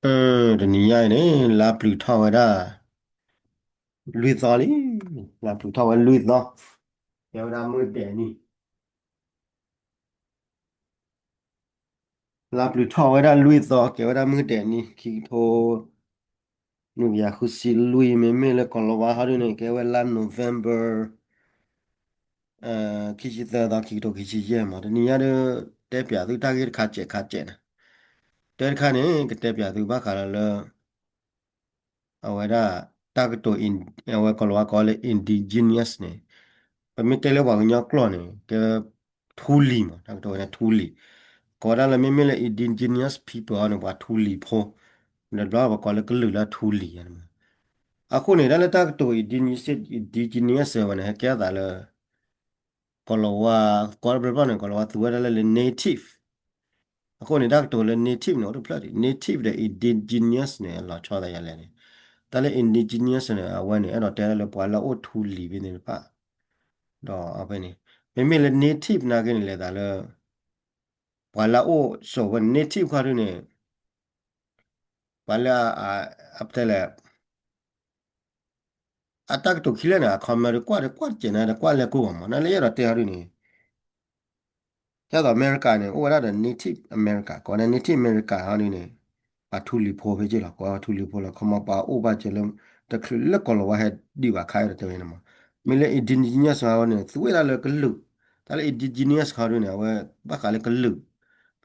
အၢ တနံၤညါအံၤန့ၣ် လါပျုၤထီၣ်ဝဲဒၣ် လွံၢ်သီလံ, လါပျုၤထီၣ်ဝဲလွံၢ်သီ, ကဲဝဲဒၣ်မုၢ်ဒဲးနံၤ, လါပျုၤထီၣ်ဝဲဒၣ်လွံၢ်သီ ကဲဝဲဒၣ်မုၢ်ဒဲးနံၤ ခံကထိ နွံကယၤဃုဆံလွံၢ် မ့မ့ၢ်လၢကီၢ်လီၤဝါဟီဒုန့ၣ် ကဲဝဲလါ November ခံဆံသၢသီ ခံကထိခံဆံယဲၢ်မး. တနံၤညါဒီး တဲပၠးသုတၢ်ဂ့ၢ်တခါစဲးခါစဲးန့ၣ်, တၢ်တခါန့ၣ် ကတဲပၠးသုဘၣ်ဃးဒီးလၢ အဝဲဒၣ် တၢ်ကတိၤ အဝဲကီၢ်လီၤဝါကိးလၢ indigenous န့ၣ်, ပမ့ၢ်တဲလၢပှၤကညီကျိာ်န့ၣ် ကဲ ထူလံၤမး, တၢ်ကတိၤဝဲန့ၣ်ထူလံၤ, ကိးဝဲဒၣ်လၢမ့မ့ၢ်လၢ indigenous people န့ၣ် ပှၤထူလံၤဖိ, ဒီးတဘျီပှၤကိးလၢကလုာ်လၢထူလံၤန့ၣ်မး. အဃိန့ၣ် တၢ်လၢတၢ်ကတိၤ indigenous ဝဲန့ၣ် ဟဲကဲအသးလၢ ကီၢ်လီၤဝါ ကိးတဘျီဘျီန့ၣ် ကီၢ်လီၤဝါသူဝဲဒၣ်လၢ native. အဃိန့ၣ် တၢ်ကတိၤလၢ native န့ၣ် အိၣ်တဖျၢၣ်ဒံး, native ဒီး indigenous န့ၣ် လီၤဆီသးယၤလဲၣ်န့ၣ်, တၢ်လၢ indigenous န့ၣ် အဝဲန့ၣ် အဲၣ်ဒိးတဲဒၣ်လၢပှၤလၢအအိၣ်ထူလံၤဖဲန့ၣ်တဖၣ်, ဒီးအဖဲန့ၣ် မ့မ့ၢ်လၢ native နာ်က့န့ၣ် လဲၤသးလၢ ပှၤလၢအအိၣ်ဆိးဝဲ native ခီဒုန့ၣ် ပှၤလၢ အတဲလဲၣ် အတၢ်ကတိၤခံလၢာ်န့ၣ် အခီပညီဒီးကွၢ်ဒီးကွၢ်တစဲးန့ၣ် ဒီးကွၢ်လဲၤကိးဂီၤမး နလၢယအဲၣ်ဒိးတဲဟီဒုန့ၣ် ဒ်သိးအမဲရကၤန့ၣ် အိၣ်ဝဲဒၣ်ဒီး native America ကိးဝဲဒၣ် native America ဟီဒုန့ၣ် ပှၤထူလံၤဖိဖဲက့လီၤ, ကိးဝဲပှၤထူလံၤဖိလီၤ. ခီမီပှၤအိၣ်ဘၣ်စၢၤလၢ တချုးလၢကီၢ်လီၤဝါဟဲဒံးဘၣ်ခါအံၤဒီးတဲဝဲန့ၣ်မး. မ့ၢ်လၢ indigenous ဟီဒုန့ၣ် သူဝဲဒၣ်လၢကလုာ်, တၢ်လၢ indigenous ဟီဒုန့ၣ် အဝဲဘၣ်ဃးလၢကလုာ်,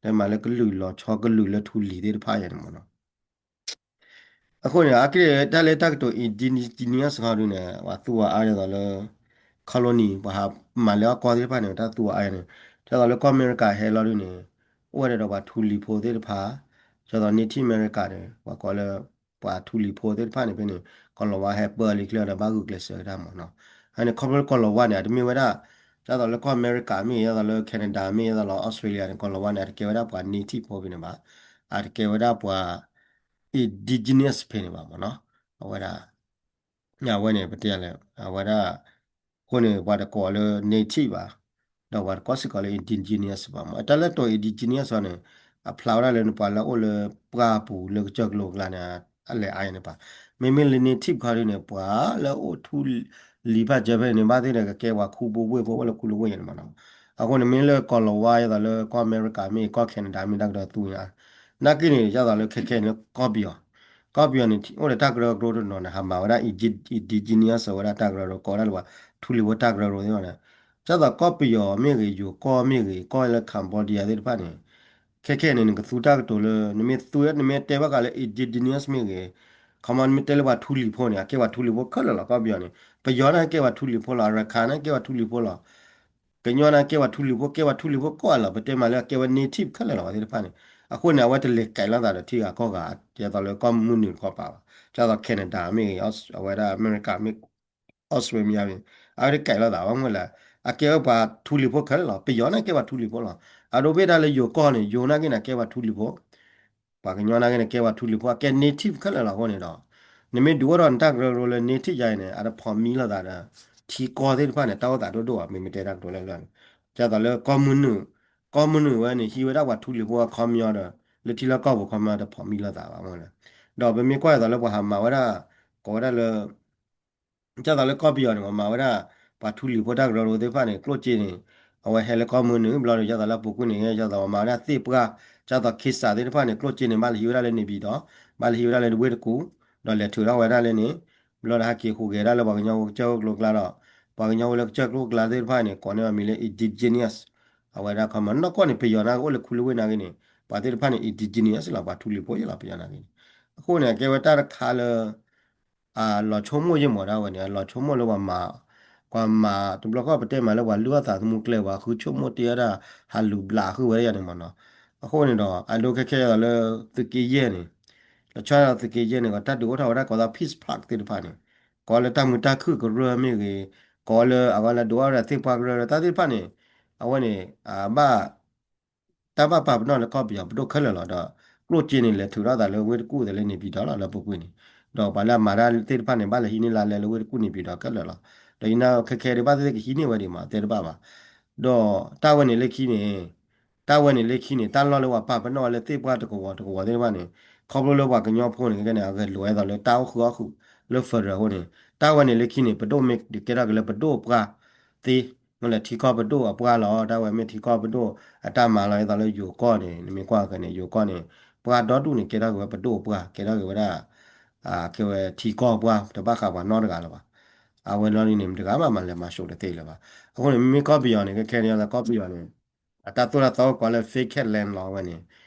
တဲမးလၢကလုာ်လီၤဆီကလုာ်လၢထူလံၤသ့ၣ်တဖၣ်ယဲန့ၣ်မးနီၤ. အဃိန့ၣ် အက့ၢ်တၢ်လၢတၢ်ကတိၤ indigenous ဟီဒုန့ၣ် ပှၤသူအီၤအါဒ်သိးလၢ colony ပှၤဟးမၤလဲၤအီၣ်ကီၢ်သ့ၣ်တဖၣ်န့ၣ် တၢ်သူအီၤအါန့ၣ်, ဒ်သိးလၢကီၢ်အမဲရကၤဟဲလီၤဒုန့ၣ် အိၣ်ဝဲဒၣ်ဒီးပှၤထူလံၤဖိသ့ၣ်တဖၣ်, ဒ်သိး native America န့ၣ် ပှၤကိးလၢ ပှၤထူလံၤဖိသ့ၣ်တဖၣ်န့ၣ် ဖဲန့ၣ် ကီၢ်လီၤဝါဟဲပၢလံချ့ဒီးဘၣ်ဂုာ်ကျဲးစၢးဝဲဒၣ်မးနီၤ. အန့ၣ်ခီဖျိလၢကီၢ်လီၤဝါန့ၣ် အတမ့ၢ်ဝဲဒၣ် ဒ်သိးလၢကီၢ်အမဲရကၤမ့ၢ်ဂ့ၤ ဒ်သိးလၢ Canada မ့ၢ်ဂ့ၤ ဒ်သိးလၢ Australia န့ၣ် ကီၢ်လီၤဝါန့ၣ် အတကဲဝဲဒၣ်ပှၤ native ဖိဖဲန့ၣ်ဘၣ်, အတကဲဝဲဒၣ်ပှၤ indigenous ဖဲန့ၣ်ဘၣ်မးနီၤ. အဝဲဒၣ် အဝဲန့ၣ် ပတဲလဲၣ် အဝဲဒၣ် အဃိန့ၣ် ပှၤတကိးလၢ native ဘၣ်, ဒီးပှၤတကိးစ့ၢ်ကီးလၢ indigenous ဘၣ်မး. တၢ်လၢတိၤ indigenous အီၤန့ၣ် အဖျါဝဲဒၣ်လၢနပှၤလၢအအိၣ်လၢပှၢ်ပူၤလၢကစၢၢ်ကလိကျါန့ၣ် အလဲၤအါယဲန့ၣ်ဘၣ်. မ့မ့ၢ်လၢ native ခီဒုန့ၣ် ပှၤလၢအအိၣ်ထူလံၤဘၣ်စၢၤဖဲန့ၣ် ဘၣ်သ့ၣ်ဒီးကကဲပှၤခူဖိဝ့ၢ်ဖိ အိၣ်လၢခူလၢဝ့ၢ်ယဲန့ၣ်မးနီၤ. အဃိန့ၣ် မ့ၢ်လၢကီၢ်လီၤဝါ ဒ်သိးလၢကီၢ်အမဲရကၤမ့ၢ်ဂ့ၤ ကီၢ် Canada မ့ၢ်ဂ့ၤ တၢ်ကတိၤသူညါ နာ်က့န့ၣ် ဒ်သိးလၢခဲခဲန့ၣ်လၢကီၢ်ပယီၤ, ကီၢ်ပယီၤန့ၣ် အိၣ်ဒီးတၢ်ကရၢကရိတနီၤန့ၣ် ဟးမၤဝဲဒၣ် indigenous ဝဲဒၣ်တၢ်ကရၢကရိ ကိးဝဲဒၣ်လၢပှၤထူလံၤဖိတၢ်ကရၢကရိသ့ၣ်တဖၣ်န့ၣ်, ဒ်သိးကီၢ်ပယီၤမ့ၢ်ဂ့ၤ ယိၤကီၢ်မ့ၢ်ဂ့ၤ ကီၢ်လၢ Cambodia သ့ၣ်တဖၣ်န့ၣ် ခဲခဲန့ၣ် နကသူတၢ်ကတိၤလၢ နမ့ၢ်သူ နမ့ၢ်တဲဘၣ်ဃးလၢ indigenous မ့ၢ်ဂ့ၤ, ခီမီ နမ့ၢ်တဲလၢပှၤထူလံၤဖိန့ၣ် အကဲပှၤထူလံၤဖိခဲလၢာ်လီၤ ကီၢ်ပယီၤန့ၣ်, ပယီၤန့ၣ်ကဲပှၤထူလံၤဖိလီၤ, ရခၢၣ်န့ၣ်ကဲပှၤထူလံၤဖိလီၤ ကညီန့ၣ်ကဲပှၤထူလံၤဖိ ကဲပှၤထူလံၤဖိကိးဂၤလီၤ. ပတဲမးလၢအကဲဝဲ native ခဲလၢာ်လီၤ ပှၤသ့ၣ်တဖၣ်န့ၣ်, အဃိန့ၣ် အဝဲတလဲၤကဲလိာ်သးဒီးထံဂၤကီၢ်ဂၤ ဒ်သိးလၢကီၢ်မုၢ်နုာ်တခီပၤဘၣ်, ဒ်သိး Canada မ့ၢ်ဂ့ၤ အဝဲဒၣ်အမဲရကၤမ့ၢ် Australia မ့ၢ်ဂ့ၤ အဝဲတကဲလိာ်သးဘၣ်မ့ၢ်လဲၣ်, အကဲဝဲပှၤထူလံၤဖိခဲလၢာ်လီၤ. ပယီၤန့ၣ်ကဲပှၤထူလံၤဖိလီၤ. အဒိဘ့ၣ်ဒၣ်လၢယိၤကီၢ်န့ၣ် ယိၤနာ်က့န့ၣ် ကဲပှၤထူလံၤဖိ ပှၤကညီနာ်က့န့ၣ် ကဲပှၤထူလံၤဖိ အကဲ native ခဲလၢာ်လီၤ. အဃိန့ၣ်ဒီး နမ့ၢ်ဒုးအိၣ်ထီၣ်နတၢ်ကရၢကရိလၢ native ယါအံၤန့ၣ် အတဖိးမံလိာ်သးဒီး ထံကီၢ်သ့ၣ်တဖၣ်န့ၣ် တၢ်အိၣ်သးဒိၣ်ဒိၣ်ဘၣ် မ့မ့ၢ်တဲတၢ်ကတိၤလၢလၢ်န့ၣ်, ဒ်သိးလၢကီၢ်မုၢ်နုာ်, ကီၢ်မုၢ်နုာ်ဝဲန့ၣ် ဟံးဝဲဒၣ်ပှၤထူလံၤဖိအခီပညီဒီး လၢထံလၢကီၢ်ပူၤခီပညီတဖိးမံလိာ်သးဘၣ်မ့ၢ်လဲၣ်. ဒီးပမ့ၢ်ကွၢ်ဒ်သိးလၢပှၤဟးမၤဝဲဒၣ် ကိးဝဲဒၣ်လၢ ဒ်သိးလၢကီၢ်ပယီၤန့ၣ် ပှၤမၤဝဲဒၣ် ပှၤထူလံၤဖိတၢ်ကရၢကရိသ့ၣ်တဖၣ်န့ၣ် ကျိၣ်စ့န့ၣ် အဝဲဟဲလၢကီၢ်မုၢ်နုာ်ဘျီဒီး ဒ်သိးလၢအပူၤကွံာ်န့ၣ် ဒ်သိးပှၤမၤဝဲဒၣ်သ့ၣ်ပှၢ် ဒ်သိး case သ့ၣ်တဖၣ်န့ၣ် ကျိၣ်စ့န့ၣ် ဘၣ်လဲၤဟံးဝဲဒၣ်လၢ နေပြည်တော်, ဘၣ်လဲၤဟံးဝဲဒၣ်လၢဝ့ၢ်တကူၣ်, ဒီးလဲၤထုးထီၣ်ဝဲဒၣ်လၢန့ၣ်, ဘျီဒီးဟဲက့ၤဟူးဂဲၤဒၣ်လၢပှၤကညီဖိကစၢၢ်ခိၣ်ကျိၤကျါဒီး ပှၤကညီဖိလၢကစၢၢ်ခိၣ်ကျိၤကျါသ့ၣ်တဖၣ်န့ၣ် ကိးန့ၢ်အမံၤလၢ indigenous အဝဲဒၣ်ခီမီ နီၢ်ကီၢ်န့ၣ် ပယီၤနာ်က့အိၣ်လၢခူလၢဝ့ၢ်နာ်က့န့ၣ် ပှၤသ့ၣ်တဖၣ်န့ၣ် indigenous လီၤ ပှၤထူလံၤဖိယဲလီၤ ပယီၤနာ်က့န့ၣ်. အဃိန့ၣ် အကဲဝဲတၢ်တခါလၢ အလီၤဆိကမိၣ်ယဲမးဒၣ်ဝဲန့ၣ် အလီၤဆိကမိၣ်လၢပှၤမၤ, ပှၤမၤတဘျီဃီပတဲမးလၢပှၤလုၢ်အီၣ်သးသမူကျဲ ပှၤဃုဆိကမိၣ်တ့ၢ်ဝဲဒၣ် ဟးလူၤဘျးဃုာ်ဝဲဒၣ်ယၤန့ၣ်မးနီၤ. အဃိန့ၣ်ဒီး အဒိခဲခဲဒ်သိးလၢ သုးက့ယဲၢ်န့ၣ် လီၤဆီဒၣ်သုးက့ယဲၢ်န့ၣ် ကီးတၢ်ဒုးအိၣ်ထီၣ်ဝဲဒၣ်ကိးသီ Peace Park သ့ၣ်တဖၣ်န့ၣ် ကိးလၢတၢ်မုာ်တၢ်ခုၣ်ကရၢမ့ၢ်ဂ့ၤ, ကိးလၢအဝဲလၢဒုးအိၣ်ထီၣ်ဝဲဒၣ်သ့ၣ်ပှၢ်ကရၢလၢတၢ်သ့ၣ်တဖၣ်န့ၣ် အဝဲန့ၣ် ဘၣ် တၢ်ဘၣ်ပာ်ပနီၣ်လၢကီၢ်ပယီၤပဒိၣ်ခဲလၢာ်လီၤ. ဒီးကျိၣ်စ့န့ၣ် လဲၤထုးထီၣ်သးလၢဝ့ၢ်တကူၣ်သ့ၣ်လၢ နေပြည်တော် လီၤ လၢပူၤကွံာ်န့ၣ်, ဒီးပှၤလၢအမၤတၢ်သ့ၣ်တဖၣ်န့ၣ် ဘၣ်လဲၤဟံးန့ၢ်လါလဲလၢဝ့ၢ်တကူၣ် နေပြည်တော် ခဲလၢာ်လီၤ. ဒီးယနာ်ခဲခဲဒံးဘၣ်သ့ၣ်သ့ၣ်ကဟံးန့ၢ်ဝဲဒံးမး တဲတဘၣ်ဘၣ်. ဒီးတၢ်ဝဲန့ၣ်လၢခံန့ၣ် တၢ်ဝဲန့ၣ်လၢခံန့ၣ် တၢ်လီၢ်လၢပှၤပာ်ပနီၣ်ဝဲလၢသ့ၣ်ပှၢ်တကဝီၤတကဝီၤသ့ၣ်တဖၣ်န့ၣ် ခီဖျိလၢပှၤကညီဖိန့ၣ် ခဲန့ၣ် အဂဲၤလိာ်ဝဲဒ်သိးလၢတၢ်အိၣ်ဃုာ်အီၣ်ဃုာ်လၢ federal အဃိန့ၣ် တၢ်ဝဲန့ၣ်လၢခံန့ၣ် ပဒိၣ်မ့ၢ်ဒုးကဲထီၣ်က့ၤလၢပဒိၣ်ပှၢ်သ့ မ့ၢ်လဲၤထံကီၢ်ပဒိၣ်အပှၢ်လီၤ. တၢ်ဝဲမ့ၢ်ထံကီၢ်ပဒိၣ်အတၢ်မၤလီၤ ဒ်သိးလၢယိၤကီၢ်န့ၣ် နမ့ၢ်ကွၢ်ခဲန့ၣ် ယိၤကီၢ်န့ၣ် ပှၢ်ဒီဒူၣ်န့ၣ် ကဲထီၣ်က့ၤဝဲပဒိၣ်အပှၢ် ကဲထီၣ်က့ၤဝဲဒၣ် ကဲဝဲထံကီၢ်ပှၢ် တဘၣ်ဃးပှၤနီတဂၤလၢၤဘၣ်. အဝဲလီၤဒ်န့ၣ် မတဂၤမးမၤလဲၤမၤဆှိးတသ့လၢၤဘၣ်. အဃိန့ၣ် မ့မ့ၢ်ကီၢ်ပယီၤန့ၣ် ခဲခဲန့ၣ် ကီၢ်ပယီၤန့ၣ် အတၢ်သိၣ်တၢ်သီအိၣ်ကိးလၢ vacant land လီၤဝဲန့ၣ်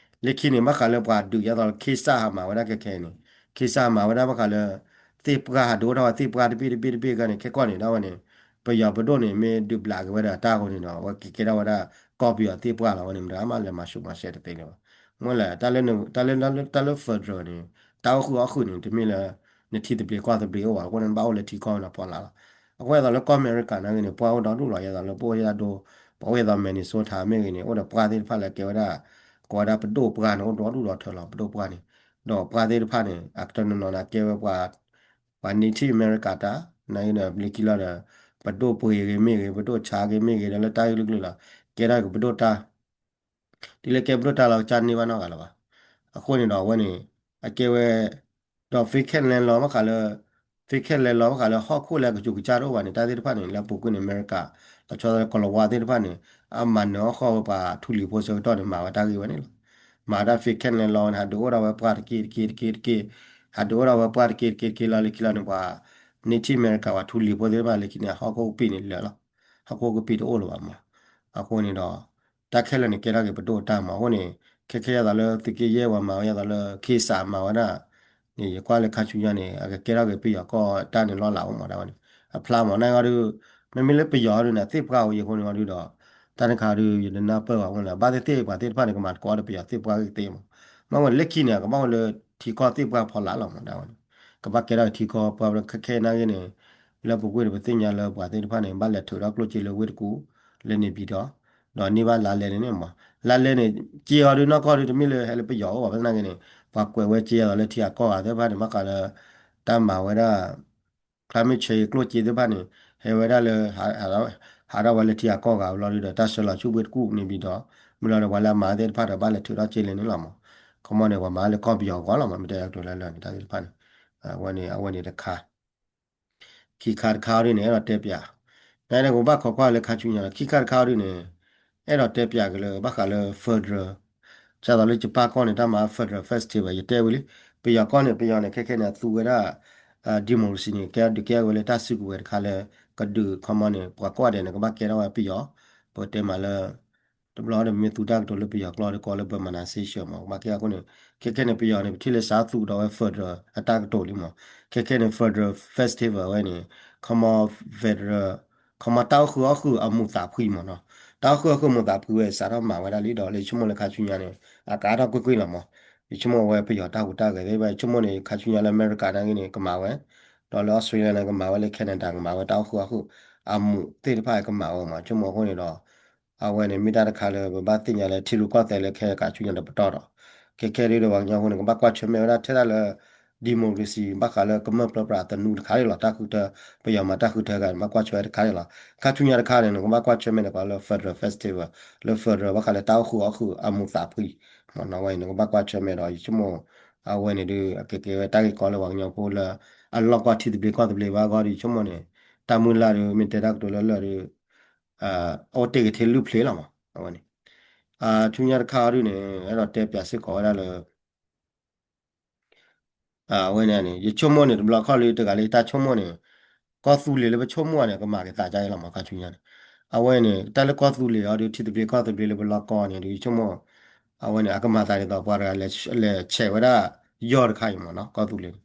လၢခံန့ၣ် ဘၣ်ဃးလၢပှၤဒုးယၤသိးလၢ ခ့စၢ်ဟးမၤဝဲဒၣ်ခဲခဲအံၤန့ၣ် ခ့စၢ်ဟးမၤဝဲဒၣ်ဘၣ်ဃးလၢ သ့ၣ်ပှၢ်ဟးဒုးအိၣ်ထီၣ်ဝဲသ့ၣ်ပှၢ်တဘ့ၣ်တဘ့ၣ်တဘ့ၣ်ဂၤန့ၣ် ခဲကီၢ်န့ၣ် ဒ်ဝဲန့ၣ် ပယီၤပဒိၣ်န့ၣ် မ့ၢ်ဒုးဘျးက့ၤဝဲဒၣ်တၢ်အဃိန့ၣ်ဒီး အဝဲကကဲထီၣ်ဝဲဒၣ်ကီၢ်ပယီၤသ့ၣ်ပှၢ်လီၤဝဲန့ၣ် မတဂၤမးလဲၤမၤဆှိးမၤဆှဲးတသ့လၢၤဘၣ်. မ့ၢ်လဲၣ် တၢ်လၢ တၢ်လၢ တၢ်လၢ federal န့ၣ် တၢ်အိၣ်ဃုာ်အီၣ်ဃုာ်န့ၣ် တမ့ၢ်လၢ နထံသဘျ့ကီၢ်သဘျ့အိၣ်ဘၣ် အဃိန့ၣ် နဘၣ်အိၣ်လၢထံကီၢ်ဝဲန့ၣ်ဖီလာ်လီၤ. အဃိသးလၢကီၢ်အမဲရကၤနာ်ဂ့ၤန့ၣ် ပှၢ်အိၣ်ဒီဒူၣ်လီၤ ယဲသိးလၢပအိၣ်ယဲဒၣ်ဒိ ပှၤအိၣ်ယဲသိး Minnesota မ့ၢ်ဂ့ၤန့ၣ် အိၣ်ဒီးပှၢ်သ့ၣ်တဖၣ်လၢကဲဝဲဒၣ် ကိးဝဲဒၣ်ပဒိၣ်ပှၢ်န့ၣ် အိၣ်ဒီဒူၣ်ဒီထၢလီၤ ပဒိၣ်ပှၢ်န့ၣ် ဒီးပှၢ်သ့ၣ်တဖၣ်န့ၣ် အကတနီၤနီၤန့ၣ် ကဲဝဲပှၤ ပှၤ Native America တၢ် နာ်ဂ့ၤန့ၣ် လၢခံလီၤဒီး ပဒိၣ်ပှ့ၤဂ့ၤမ့ၢ်ဂ့ၤ ပဒိၣ်ဆါဂ့ၤမ့ၢ်ဂ့ၤ ဒီးလၢတၢ်ဂ့ၢ်ကလုာ်ကလုာ်လီၤ ကဲထီၣ်က့ၤပဒိၣ်တၢ် တုၤလၢကဲပဒိၣ်တၢ်လီၤ ကစၢ်န့ၢ်ဘၣ်နီတဂၤလၢၤဘၣ်. အဃိန့ၣ်ဒီးအဝဲန့ၣ် အကဲဝဲ ဒီး vacant land လီၤဘၣ်ဃးလၢ vacant land လီၤဘၣ်ဃးလၢဟီၣ်ခိၣ်လၢအကစူးကစၢ်တအိၣ်ဘၣ်န့ၣ် တၢ်သ့ၣ်တဖၣ်န့ၣ် လၢအပူၤကွံာ်န့ၣ် အမဲရကၤ လီၤဆီဒၣ်လၢကီၤလၤဝါသ့ၣ်တဖၣ်န့ၣ် အမၤနၢၤအီၣ်ဃီၣ်ဝဲပှၤထူလံၤဖိဆၢကတီၢ်န့ၣ် မၤဝဲတၢ်ဂ့ၢ်ဝဲန့ၣ်လီၤ. မၤတၢ် vacant land လီၤန့ၣ် ဟးဒုးအိၣ်ထီၣ်ဝဲပှၢ်တက့ၢ်တက့ၢ်တက့ၢ်တက့ၢ် ဟးဒုးအိၣ်ထီၣ်ဝဲပှၢ်တက့ၢ်တက့ၢ်တက့ၢ်လီၤလၢခံလီၤန့ၣ် ပှၤ Native America ပှၤထူလံၤဖိသ့ၣ်တဖၣ်လၢခံန့ၣ် ဟီၣ်ခိၣ်ကပံာ်န့ၣ်လၢာ်လီၤ. ဟီၣ်ခိၣ်ကပံာ်တအိၣ်လၢၤဘၣ်မး အဃိန့ၣ်ဒီး တၢ်ခဲလၢာ်န့ၣ် ကဲထီၣ်က့ၤပဒိၣ်တၢ်မး အဃိန့ၣ် ခဲခဲယဲသိးလၢသုးက့ယဲၢ်ပှၤမၤဝဲ ယဲသိးလၢ ခ့စၢ်မၤဝဲဒၣ် န့ၣ် ယကွၢ်လၢခါဆူညါန့ၣ် အကကဲထီၣ်က့ၤပယီၤကီၢ်တၢ်န့ၣ်လီၤလးအိၣ်မးဒၣ်ဝဲန့ၣ် အဖျါမး နဂီၢ်ဒုး မ့မ့ၢ်လၢပယီၤဒုးန့ၣ် သ့ၣ်ပှၢ်ဝဲယဃိန့ၣ်အီၤဒုးဒီး တၢ်တခါဒုး ယတနၢ်ပၢၢ်ဘၣ်ဝဲလၢ ဘၣ်သ့ၣ်သ့ၣ်ပှၤသ့ၣ်တဖၣ်န့ၣ် ကမၤသကိးဒီးပယီၤသ့ၣ်ပှၢ်ဂ့ၤသ့မး မ့ၢ်ဝဲလၢခံန့ၣ် အကဘၣ်ဝဲလၢထံကီၢ်သ့ၣ်ပှၢ်ဖီလာ်လီၤမးဒၣ်ဝဲန့ၣ် ကဘၣ်ကဲထီၣ်ထံကီၢ်ပှၢ်ခဲခဲနာ်ဂ့ၤန့ၣ် လၢပူၤကွံာ်ဒီးပသ့ၣ်ညါလၢပှၤသ့ၣ်တဖၣ်န့ၣ် ဘၣ်လဲၤထုးထီၣ်ကျိၣ်စ့လၢဝ့ၢ်တကူၣ် လၢန့ၣ်ဘံၤဒီး ဒီးန့ၢ်ဘၣ်လါလဲန့ၣ်န့ၣ်မး လါလဲန့ၣ် က့အီၤဒုးနီၢ်ကီၢ်ဒုးတမ့ၢ်လၢဟဲလၢပယီၤအိၣ်ဘၣ် ဘၣ်ဆၣ်နာ်ဂ့ၤန့ၣ် ပှၤကွဲးဝဲက့အီၤလၢထံဂၤကီၢ်ဂၤသ့ၣ်တဖၣ်န့ၣ် ဘၣ်ဃးလၢ တၢ်မၤဝဲဒၣ် climate change ကျိၣ်စ့သ့ၣ်တဖၣ်န့ၣ် ဟဲဝဲဒၣ်လၢ ဟးထီၣ်ဝဲလၢထံဂၤကီၢ်ဂၤလီၤဒုးဒီး တၢ်ဆှၢလီၤဆူဝ့ၢ်တကူၣ်န့ၣ်ဘံၤဒီး မ့ၢ်လီၤဒီးပှၤလၢအမၤသ့ၣ်တဖၣ်ဒီးဘၣ်လဲၤထုးထီၣ်ကျိၣ်စ့လၢန့ၣ်လီၤမး ခီမီန့ၣ် ပှၤမၤလၢကီၢ်ပယီၤအဂီၢ်လီၤမး မ့ၢ်တဲအကတိၤလၢလၢာ်န့ၣ် တၢ်သ့ၣ်တဖၣ်န့ၣ် အဝဲန့ၣ် အဝဲန့ၣ်တခါ ခံခါတခါအီၤဒ်န့ၣ် အဲၣ်ဒိးတဲပၠး နကဘၣ်ခိးကွၢ်လၢခါဆူညါလီၤ ခံခါတခါအီၤဒ်န့ၣ် အဲၣ်ဒိးတဲပၠးက့ၤလၢဘၣ်ဃးလၢ federal ဒ်သိးလၢယပၢ်ကီၢ်န့ၣ် တၢ်မၤ federal festival ယတဲဝံၤလံ ပယီၤကီၢ်န့ၣ် ပယီၤန့ၣ် ခဲခဲန့ၣ် အသူဝဲဒၣ် democracy န့ၣ် ကဲဒုးကဲဝဲလၢတၢ်စုကဝဲၤတခါလၢ ကဒုးခီမီန့ၣ် ပှၤကိးဂၤဒဲးန့ၣ် ကဘၣ်ကဲထီၣ်ဝဲပယီၤ ပတဲမးလၢ တဘျီဒီးမ့ၢ်သူတၢ်ကတိၤလၢပယီၤကျိာ်ဒီးကိးလၢ Burmanization မး ကဘၣ်ကဲအဃိန့ၣ် ခဲခဲန့ၣ် ပယီၤန့ၣ် ပထံၣ်လၢစးသူကဒီးဝဲ federal အတၢ်ကတိၤလံမး ခဲခဲန့ၣ် federal festival ဝဲန့ၣ် ခီမီ federal ခီမီတၢ်အိၣ်ဃုာ်အီၣ်ဃုာ်အမူးသးဖှံမးနီၤ တၢ်အိၣ်ဃုာ်အီၣ်ဃုာ်မူးသးဖှံဝဲစးထီၣ်မၤဝဲဒၣ်လံဒီး လၢယဆိကမိၣ်လၢခါဆူညါန့ၣ် အကါထီၣ်ကွ့ၢ်ကွ့ၢ်လီၤမး ယဆိကမိၣ်ဝဲပယီၤတၢ်ဟူးတၢ်ဂဲၤသ့ၣ်တဖၣ် ယဆိကမိၣ်န့ၣ် ခါဆူညါလၢအမဲရကၤနာ်ဂ့ၤန့ၣ် ကမၤဝဲ ဒီးလၢအီစထြ့လယါန့ၣ် ကမၤဝဲ လၢ Canada ကမၤဝဲ တၢ်အိၣ်ဃုာ်အီၣ်ဃုာ်အမူးသ့ၣ်တဖၣ်ကမၤဝဲမး ယဆိကမိၣ်အဃိန့ၣ်ဒီး အဝဲန့ၣ်မ့ၢ်တၢ်တခါလၢပဘၣ်သ့ၣ်ညါလၢထံရူၢ်ကီၢ်သဲးလၢခဲအံၤခါဆူညါတပတီၢ်ဒီး ခဲခဲဒုးဒီးပှၤကညီဖိန့ၣ် ကဘၣ်ကွၢ်ဆၢၣ်မဲာ်ဝဲဒၣ်ထဲဒၣ်လၢ democracy ဘၣ်ဃးလၢကမျၢၢ်ပြၢပြးသနူတခါန့ၣ်လီၤ တၢ်ဃုထၢ ပယီၤမၤတၢ်ဃုထၢဂၤန့ၣ် ဘၣ်ကွၢ်ဆၢၣ်ဝဲတခါန့ၣ်လီၤ ခါဆူညါတခါန့ၣ် နကဘၣ်ကွၢ်ဆၢၣ်မဲာ်န့ၣ် ပှၤလၢ federal festival လၢ federal ဘၣ်ဃးလၢတၢ်အိၣ်ဃုာ်အီၣ်ဃုာ်အမူးသးဖှံ မ့ၢ်နီၤ ဝဲအံၤနကဘၣ်ကွၢ်ဆၢၣ်မဲာ်ဒီး ယဆိကမိၣ် အဝဲန့ၣ်ဒုး အကကဲဝဲတၢ်ဂ့ၢ်ကီလၢပှၤကညီဖိလၢ အလီၢ်ကွၢ်ထံသဘျ့ကီၢ်သဘျ့ဘၣ်အဂီၢ်ဒီး ယဆိကမိၣ်န့ၣ် တၢ်မုၢ်လၢ်ဒီး မ့ၢ်တဲတၢ်ကတိၤလၢလၢာ်ဒီး အိၣ်တ့ၢ်က့ၤထဲလုၢ်ဖျ့လီၤမး အဝဲန့ၣ် ဆူညါတခါအီၤဒုးန့ၣ် အဲၣ်ဒိးတဲပၠးစ့ၢ်ကီးဝဲဒၣ်လၢ အဝဲန့ၣ်န့ၣ် ယဆိကမိၣ်န့ၣ် တဘျီခီၣ်လၢတဂၤလၢယတၢ်ဆိကမိၣ်န့ၣ် ကီၢ်သူလ့ၤလၢပဆိကမိၣ်န့ၣ် ကမၤက့ၤသးဒ်အံၤလီၤမး ခါဆူညါန့ၣ် အဝဲန့ၣ် တၢ်လၢကီၢ်သူလ့ၤအီၤဒုး ထံသဘျ့ကီၢ်သဘျ့လၢပလီၢ်ကီၢ်န့ၣ်ဒုး ယဆိကမိၣ် အဝဲန့ၣ် အကမၤသးဒ်သိးပှၤတဂၤလဲၤ လဲၤဆဲးဝဲဒၣ်ယီၢ်တခါအံၤမးနီၤ ကီၢ်သူလ့ၤန့ၣ်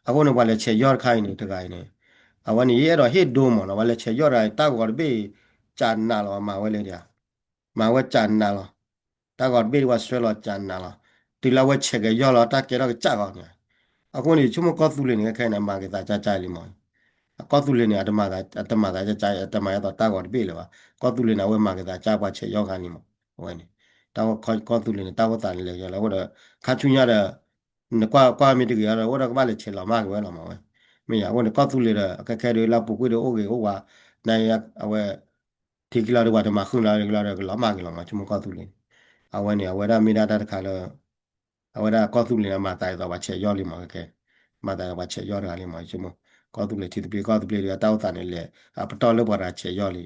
အဃိန့ၣ် ပှၤလဲၤဆဲးယီၢ်တခါအံၤန့ၣ် တဂၤအံၤန့ၣ် အဝဲန့ၣ် ယအဲၣ်ဒိးဟ့ၣ်ဒိမးနီၤ ပှၤလဲၤဆဲးယီၢ်တဂၤအံၤ တၢ်ဂီၤတဘ့ၣ် ကးနးလီၤ မၤဝဲလဲၣ်ဒၣ် မၤဝဲကးနးလီၤ တၢ်ဂီၤတဘ့ၣ်ဒ်ပှၤဆှၢလီၤကးနးလီၤ တုၤလၢအဝဲဆဲးက့ၤယီၢ်လီၤ တၢ်ကဲထီၣ်ကစၢ်ဂီၤန့ၣ် အဃိန့ၣ် ယဆိကမိၣ်ကီၢ်သူလ့ၤန့ၣ် ခဲခဲန့ၣ် အမၤက့ၤသးကၢ်ကၢ်လံမး ကီၢ်သူလ့ၤန့ၣ် အတမၤသးကၢ်ကၢ် အတမၤဒ်သိးတၢ်ဂီၤတဘ့ၣ်လၢၤဘၣ် ကီၢ်သူလ့ၤန့ၣ် အဝဲမၤက့ၤသးကၢ်ပှၤဆဲးယီၢ်ခါန့ၣ်မး အဝဲန့ၣ် တၢ်ကီၢ်သူလ့ၤန့ၣ် တၢ်အိၣ်သးန့ၣ်လဲၤယီၢ်လၢအအိၣ်ဒီး ခါဆူညါဒီး နကွၢ်ကွၢ်မ့ၢ်တဂ့ၤအီၤဒီး အိၣ်ဒီးကဘၣ်လဲၤဆဲးလီၤမၢ်က့ၤဝဲလီၤမးဝဲ မ့ၢ်ယါ အဃိန့ၣ် ကီၢ်သူလ့ၤဒီး ခဲခဲဒုးလၢအပူၤကွံာ်ဒီးအိၣ်ဂ့ၤအိၣ်ဝါ နအဝဲ ထံခံလီၤဒီးပှၤတမၤဃုာ်လီၤဒီးကလီၤဒီးကလီၤမၢ်က့ၤလီၤမး ဆိကမိၣ်ကီၢ်သူလ့ၤန့ၣ် အဝဲန့ၣ် အဝဲဒၣ်မ့ၢ်ဒၣ်တၢ်တခါလၢ အဝဲဒၣ်ကီၢ်သူလ့ၤန့ၣ် အမၤသးဒ်သိးပှၤဆဲးယီၢ်လံမး ကဲ မၤသးဒ်သိးပှၤဆဲးယီၢ်တဂၤလံမး ယဆိကမိၣ် ကီၢ်သူလ့ၤထံသဘျ့ ကီၢ်သဘျ့ဒီး တၢ်အိၣ်သးန့ၣ်လဲၤ အပတီၢ်လၢပှၤတဂၤဆဲးယီၢ်လံ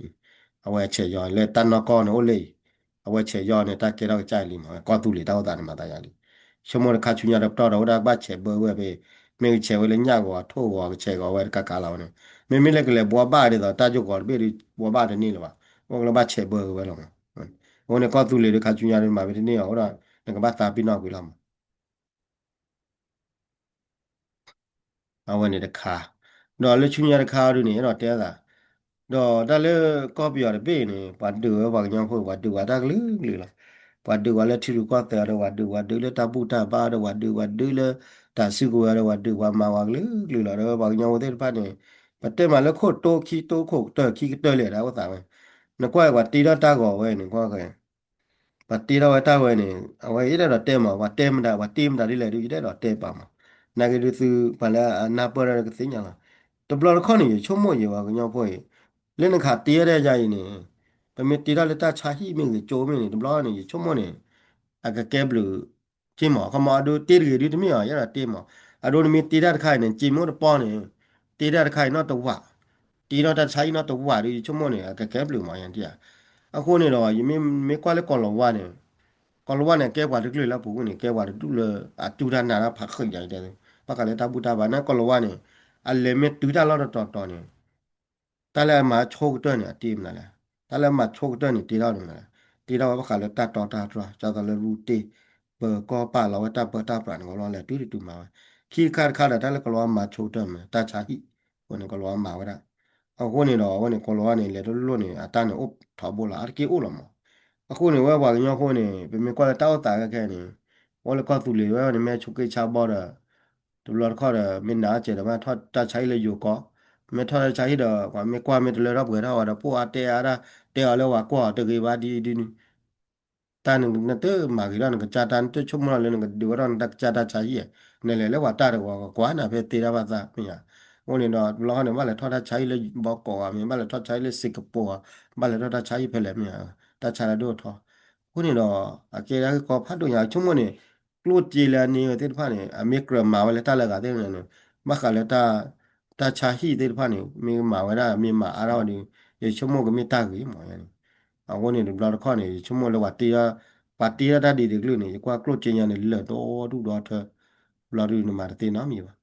အဝဲဆဲးယီၢ်လၢတၢ်နီၢ်ကီၢ်န့ၣ်အိၣ်လၢအံၤ အဝဲဆဲးယီၢ်န့ၣ် တၢ်ကဲထီၣ်ကစၢ်အံၤလံမး ကီၢ်သူလ့ၤတၢ်အိၣ်သးန့ၣ်မၤသးယၤလံ ဆိကမိၣ်တခါဆူညါတပတီၢ်ဒီး အိၣ်ဒၣ်ကဘၣ်ဆဲးဘၢဝဲဖဲ မ့ၢ်ကဆဲးဝဲလၢညၣ်ဂီၤ ထိၣ်ဂီၤ ကဆဲးဂီၤဝဲတကးကးလီၤဝဲန့ၣ် မ့မ့ၢ်လၢကလဲၤဘှီဘၣ်ဒ်သိး တၢ်ယိၣ်ဂီၤတဘ့ၣ်ဒီး ဘှီဘၣ်တန့ၢ်လၢၤဘၣ် အိၣ်ကလၢဘၣ်ဆဲးဘၢက့ၤဝဲလီၤမး အဃိန့ၣ် ကီၢ်သူလ့ၤဒီးခါဆူညါဒီးမၤဝဲတန့ၢ်အီၤ အိၣ်ဒီး နကဘၣ်သးပ့ၤနီၣ်ကွံာ်လီၤမး အဝဲန့ၣ်တခါ ဒီးလၢဆူညါတခါအီၤဒုန့ၣ် အဲၣ်ဒိးတဲအသး ဒီးတၢ်လၢကီၢ်ပယီၤတဘ့ၣ်န့ၣ် ပှၤဒုးဝဲပှၤကညီဖိ ပှၤဒုးဝဲတၢ်ကလုာ်ကလုာ်လီၤ. ပှၤဒုးဝဲလၢထံရူၢ်ကီၢ်သဲးအီၤဒီး ပှၤဒုးဝဲဒုးလၢတၢ်ဘူၣ်တၢ်ဘါဒီး ပှၤဒုးဝဲဒုးလၢတၢ်စုကဝဲၤဒီး ပှၤဒုးပှၤမၤဝဲကလုာ်ကလုာ်လီၤ. ဒီးပှၤကညီဖိသ့ၣ်တဖၣ်န့ၣ် ပတဲမးလၢခိၣ်တိခံတိခိၣ်ကတၢၢ်ခံကတၢၢ်လဲၣ် တၢ်အိၣ်သးဝဲ နကွၢ်ပှၤတ့ထီၣ်တၢ်ဂီၤဝဲန့ၣ် ကွၢ် ပှၤတ့ထီၣ်ဝဲတၢ်ဝဲန့ၣ် အဝဲယတအဲၣ်ဒိးတဲမး ပှၤတဲမတၤ ပှၤတ့မတၤဒ်လဲၣ်ဒုး ယတအဲၣ်ဒိးတဲပာ်မး နာ်က့ဒုးသု ပှၤလၢအနၢ်ပၢၢ်ဒၣ်ကသ့ၣ်ညါလီၤ. တဘျီတခီၣ်န့ၣ် ယဆိကမိၣ်ယံၤပှၤကညီဖိအံၤ လၢနခးတ့ထီၣ်ဒၣ်ယၤအံၤန့ၣ် ပမ့ၢ်တ့ထီၣ်လၢတၢ်ဆါဟံၣ်မ့ၢ်ဂ့ၤ ကၠိမ့ၢ်န့ၣ် တဘျီန့ၣ် ယဆိကမိၣ်န့ၣ် အကကဲဘျုးက့မး ခီမး အဒိတ့တဂ့ၤဒုးတမ့ၢ်အီၤ ယအဲၣ်ဒိးတဲမး အဒိနမ့ၢ်တ့တၢ်တခါအံၤန့ၣ် ကၠ့မ့ၢ်အိၣ်တပီၢ်န့ၣ် တ့တၢ်တခါအံၤနီတဝး တ့ထီၣ်တၢ်ဆါဟံၣ်နီတဝးဒီး ယဆိကမိၣ်န့ၣ် အကကဲဘျုးမး ယဲတယၤ အဃိန့ၣ်ဒီး ယမ့ၢ်ကွၢ်လၢကီၢ်လီၤဝါန့ၣ် ကီၢ်လီၤဝါန့ၣ် ကဲပှၤတကလုာ်လၢအပူၤကွံာ်န့ၣ် ကဲပှၤတဒူၣ်လၢအတူၢ်တၢ်နးတၢ်ဖးဃုာ်ညါတဲ ဘၣ်ဃးလၢတၢ်ဘူၣ်တၢ်ဘါန့ၣ် ကီၢ်လီၤဝါန့ၣ် အလဲၤမ့ၢ်တုၤတၢ်လီၢ်တတီၤတီၤန့ၣ် တၢ်လၢအမၤဆိကတၢၢ်န့ၣ် အတ့မနုၤလဲၣ်, တၢ်လၢအမၤဆိကတၢၢ်န့ၣ် တ့ထီၣ်မနုၤလဲၣ်, တ့ထီၣ်ဝဲဘၣ်ဃးလၢတၢ်တီတၢ်တြၢ် ဒ်သိးလၢရူတ့ ပၢၤကီၢ်ပာ်လီၤဝဲတၢ်ပၢတၢ်ပြးန့ၣ် ကီၢ်လီၤဝါလဲၤတုၤတတုၤမၤဝဲ, ခံခါတခါဒီး တၢ်လၢကီၢ်လီၤဝါမၤဆိကတၢၢ်မနုၤလဲၣ် တၢ်ဆါဟံၣ်, အဃိန့ၣ် ကီၢ်လီၤဝါမၤဝဲဒၣ်, အဃိန့ၣ်ဒီး အဝဲန့ၣ် ကီၢ်လီၤဝါန့ၣ် လဲၤတလိၣ်န့ၣ် အတၢ်န့ၣ်အိၣ်ထီဘိလီၤ အါတက့ၢ်အိၣ်လီၤမး, အဃိန့ၣ် ဝဲပှၤကညီဖိန့ၣ် ပမ့ၢ်ကွၢ်လၢတၢ်အိၣ်သးခဲခဲန့ၣ် အိၣ်လၢကီၢ်သူလ့ၤဝဲန့ၣ် မ့ၢ်ဆိးက့ဆါဘီဒီး တဘျီတခီၣ်ဒီး မ့ၢ်နာ်အီၣ်စဲးဒီး ဘၣ်ထီၣ်တၢ်ဆါဟံၣ်လၢယိၤကီၢ်, မ့ၢ်ထီၣ်တၢ်ဆါဟံၣ်ဒီး ပှၤမ့ၢ်ကွၢ်မ့ၢ်တလၢထီၣ်ပှဲၤထီၣ်ဝဲဒီး ပိၢ်အါတဲအါဒၣ် တဲအီၤလၢပှၤကွၢ်အီၤတဂ့ၤဘၣ်ဒ်အံၤဒ်နုၤ, တၢ်နတမၤဂ့ၤထီၣ်နကစၢ်တၢ် နတဆိကမိၣ်ထီၣ်လၢနကဒုးဝဲထီၣ်နတၢ်ကစၢ်တၢ်ဆါဟံၣ်ဧါ, နလဲၤလၢပှၤတၢ်တဝီကကွၢ်နၤဖဲသ့တၢ်ဘၣ်သးမ့ၢ်ဧါ, အဃိန့ၣ်ဒီး တဘျီဃီန့ၣ် ဘၣ်လဲၤထီၣ်တၢ်ဆါဟံၣ်လၢဘီကီးဧါမ့ၢ် ဘၣ်လဲၤထီၣ်ဆါဟံၣ်လၢစ့ကပီၤဧါ, ဘၣ်လဲၤထီၣ်တၢ်ဆါဟံၣ်ဖဲလဲၣ်မ့ၢ်ဧါ, တၢ်ဆါလၢဒိၣ်ထီၣ်, အဃိန့ၣ်ဒီး အကဲဒၣ်ဂ့ၢ်ကီဖးဒိၣ်ညါ ဆိကမိၣ်န့ၣ် ကျိၣ်စ့လၢအန့ၢ်ဝဲသ့ၣ်တဖၣ်န့ၣ် အမ့ၢ်ကြၢးမၤဝဲလၢတၢ်လၢအဂၤသ့ၣ်တဖၣ်န့ၣ် ဘၣ်ဃးလၢ တၢ်ဆါဟံၣ်သ့ၣ်တဖၣ်န့ၣ် မ့ၢ်မၤဝဲဒၣ် မ့ၢ်မၤအါထီၣ်ဝဲဒီး ယဆိကမိၣ်ကမ့ၢ်တၢ်ဂ့ၤမးန့ၣ်, အဃိန့ၣ် တဘျီတခီၣ်န့ၣ် ယဆိကမိၣ်လၢပှၤတ့ ပှၤတ့ထီၣ်တၢ်ဒ်တကလုာ်န့ၣ် ယကွၢ်ကျိၣ်စ့ညါန့ၣ် လၢာ်ဒီဒူၣ်ဒီထၢ, ဘျီဒုးနမၤတသ့နီတမံၤဘၣ်,